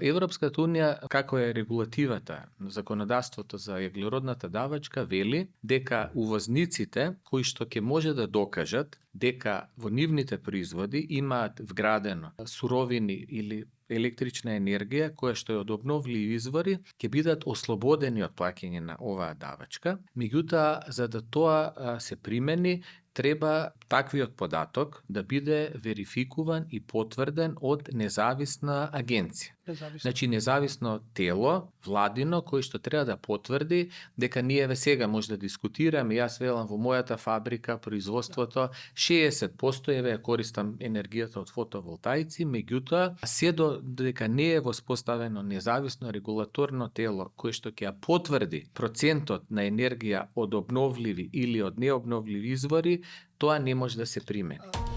Европската унија, како е регулативата, законодавството за јаглеродната давачка, вели дека увозниците кои што ќе може да докажат дека во нивните производи имаат вградено суровини или електрична енергија која што е од обновливи извори, ќе бидат ослободени од плаќање на оваа давачка. Меѓутоа, за да тоа се примени, треба таквиот податок да биде верификуван и потврден од независна агенција. Значи, независно тело, владино, кој што треба да потврди дека ние сега може да дискутираме, јас велам во мојата фабрика, производството, 60% ја користам енергијата од фотоволтаици, меѓутоа, се додека не е воспоставено независно регулаторно тело кој што ќе ја потврди процентот на енергија од обновливи или од необновливи извори, тоа не може да се примени.